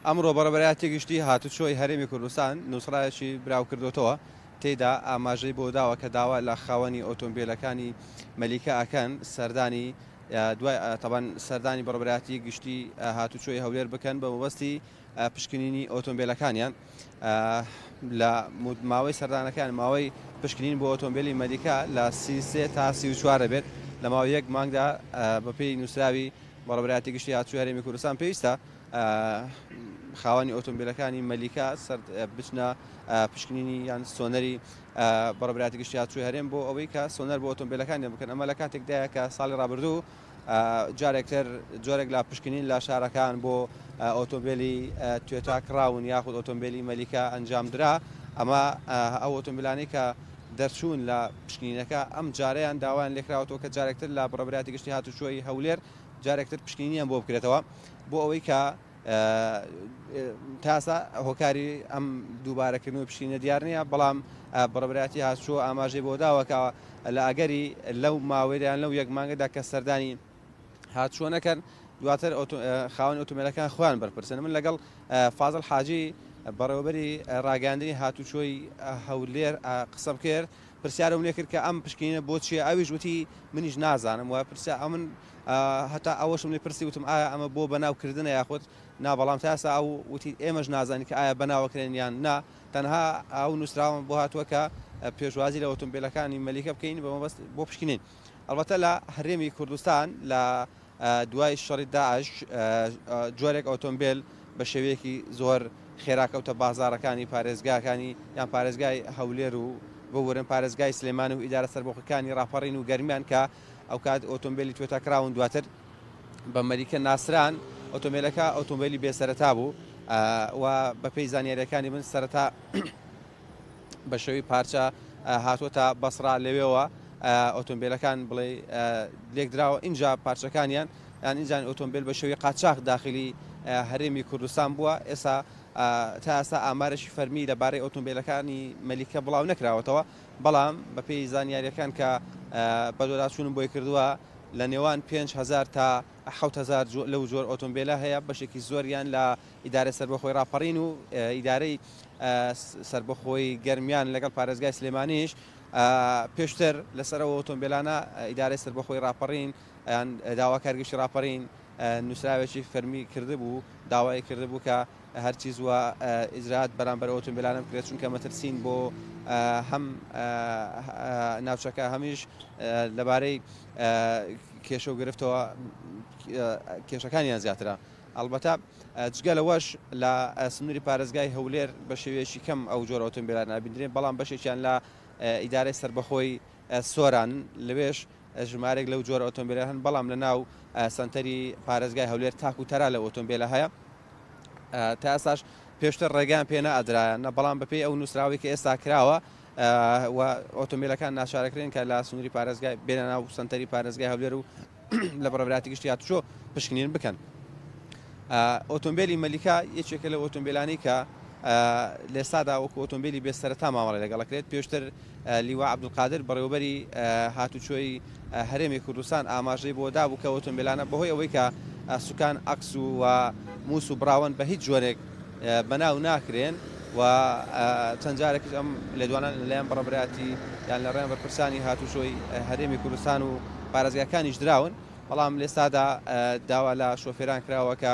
ئەمڕۆ بەڕێوەبەرایەتی گشتی هاتوچۆی هەرێمی کوردستان نووسڕایەکی براوکردۆتەوە، تێیدا ئاماژەی بۆ داوە کە داوا لە خاوەنی ئۆتۆمبیلەکانی مەلیکە ئەکەن سەردانی دوای تەبان سەردانی بەڕێوەبەرایەتی گشتی هاتوچۆی هەولێر بکەن بە مەبەستی پشکنینی ئۆتۆمبیلەکانیان. لە ماوەی سەردانەکان ماوەی پشکنین بۆ ئۆتۆمبیلی مەلیکە لە 33 تا 34 دەبێت لە ماوەی یەک مانگدا. بەپێی نووسراوی بەڕێوەبەرایەتی گشتی هاتوچۆی هەرێمی کوردستان پێویستە خاوەنی ئۆتۆمبیلەکانی مەلیکە سەر بچنە پشکنینی یان سۆنەری بەڕێوەبەرایەتی گشتی هاتوچۆی هەرێم بۆ ئەوەی کە سۆنەر بۆ ئۆتۆمبیلەکانیان بکەن. ئەمە لە کاتێکدایە کە ساڵی ڕابردوو جارێکتر جۆرێک لە پشکنین لە شارەکان بۆ ئۆتۆمبیلی توێتا کراون یاخود ئۆتۆمبیلی مەلیکە ئەنجامدرا. ئەمە ئەو ئۆتۆمبیلانەی کە دەرچوون لە پشکنینەکە، ئەم جارەیان داوایان لێکراوەتەوە کە جارێکتر لە بەڕێوەبەرایەتی گشتی هاتوچۆی هەولێر جارێکتر پشکنینیان بۆ بکرێتەوە بۆ ئەوەی کە تاسا هۆکاری ئەم دووبارەکردنەوەی پشکنینە دیار نییە، بەڵام بەڕێوەبەرایەتی هاتوچۆ ئاماژەی بۆ داوە کە لە ئەگەری لەو ماوەیان لەو یەک مانگەدا کە سەردانی هاتوچۆ نەکەن، دواتر خاوەن ئۆتۆمبیلەکان خۆیان بەرپرسن. من لەگەڵ فازڵ حاجی بەڕێوەبەری ڕاگەیاندنی هاتوچۆی هەولێر قسەم کرد، پرسیارم لێ کرد کە ئەم پشکنینە بۆ چییە؟ ئەویش وتی منیش نازانم. و پرسیار ئەمن هەتا ئەوەشم لێ پرسی، وتم ئایا ئەمە بۆ بەناوکردنە یاخود نا؟ بەڵام تا ئێستا ئەو وتی ئێمەش نازانین کە ئایا بەناوەکرێن یان نا، تەنها ئەو نووسراوە بۆ هاتووە کە پێشوازی لە ئۆتۆمبیلەکانی مەلیکە بکەین بە مەبەست بۆ پشکنین. ئەلبەتە لە هەرێمی کوردستان لە دوای شەڕی داعش جۆرێک ئۆتۆمبیل بە شێوەیەکی زۆر خێرا کەوتە بازاڕەکانی پارێزگاکانی یان پارێزگای هەولێر و ببورن پارێزگای سلێمانی و ئیدارە سەربەخۆکانی ڕاپەڕین و گەرمیان، کە ئەوکات ئۆتۆمبیلی توێتا کراون دواتر بە مەلیکە ناسران. ئۆتۆمبیلەکە ئۆتۆمبیلی بێسەرەتا بوو و بەپێی زانیاریەکانی من سەرەتا بە شێوەی پارچە هاتووەتە بەسڕا، لەوێوە ئۆتۆمبیلەکان بڵێ لێکدراوە، اینجا پارچەکانیان یان ئینجان ئۆتۆمبیل بە شێوەی قاچاخ داخلی هەرێمی کوردستان بووە. ئێستا تا ئێستا ئامارێکی فەرمی لەبارەی ئۆتۆمبیلەکانی مەلیکە بڵاو نەکراوەتەوە، بەڵام بەپێی زانیاریەکان کە بەدواداچوونم بۆی کردووە لە نێوان 5000 تا 7000 لەو جۆر ئۆتۆمبیلە هەیە. بەشێکی زۆریان لە ئیدارە سەربەخۆی ڕاپەڕین و ئیدارەی سەربەخۆی گەرمیان لەگەڵ پارێزگای سلێمانیش. پێشتر لەسەر ئەو ئۆتۆمبیلانە ئیدارەی سەربەخۆی ڕاپەڕین یان داواکارگەشتی ڕاپەڕین نووسراوێکی فەرمی کردبوو، داوای کردبوو کە هەرچی زووە ئیجرات بەرامبەر ئۆتۆمبیلانە بکرێت، چونکە مەترسین بۆ هەم ناوچەکە هەمیش لەبارەی کێشە و گرفتەوە کێشەکانیان زیاترە. ئەڵبەتە جگە لەوەش لە سنووری پارێزگای هەولێر بە شێوەیەکی کەم ئەو جۆرە ئۆتۆمبیلانە ئەبیندرێن، بەڵام بەشێکیان لە ئیدارەی سەربەخۆی سۆران، لەوێش ژمارێک لەو جۆرە ئۆتۆمبیلە هەن، بەڵام لە ناو سەنتەری پارێزگای هەولێر تاک و تەرا لەو ئۆتۆمبیلە هەیە. تا ئێستاش پێشتر ڕێگەیان پێ نەئەدرایە، بەڵام بەپێی ئەو نووسراوەی کە ئێستا کراوە و ئۆتۆمبیلەکان ناچارەکرێن کە لە سنووری پارێزگای بێنە ناو سەنتەری پارێزگای هەولێر و لە بەڕێوەبەرایەتی گشتی هاتوچۆ پشکنین بکەن. ئۆتۆمبیلی مەلیکا یەکێکە لەو ئۆتۆمبیلانەی کە لێستادا وەکو ئۆتۆمبیلی بێ سەرەتا مامەڵەی لەگەڵ کرێت. پێشتر لیوا عەبدولقادر بەڕێوەبەری هاتوچۆی هەرێمی کوردستان ئاماژەی بۆ دابوو کە ئۆتۆمبیلانە بەهۆی ئەوەی کە سوکان ئەکس و موس و براون بە هیچ جۆرێک بەناو ناکرێن و چەند جارێکیش ئەم لێدوانان لەلایەن بەڕێوەبەرایەتی یان لە ڕێیان بەرپرسانی هاتوچۆی هەرێمی کوردستان و پارێزگاکانیش دراون. بەڵام لێستادا داوا لە شۆفێران کراوە کە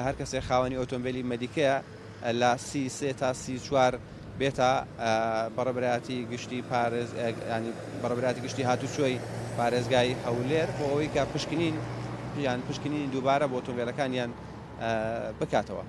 هەر کەسێک خاوەنی ئۆتۆمبیلی مەلیکەیە لە 33 تا 34 بێتە بەڕێوەبەرایەتی گشتی پارێز ینی بەڕێوەبەرایەتی گشتی هاتوچۆی پارێزگای هەولێر بۆ ئەوەی کە پشکنین یان پشکنینی دووبارە بۆ ئۆتۆمبیلەکانیان بکاتەوە.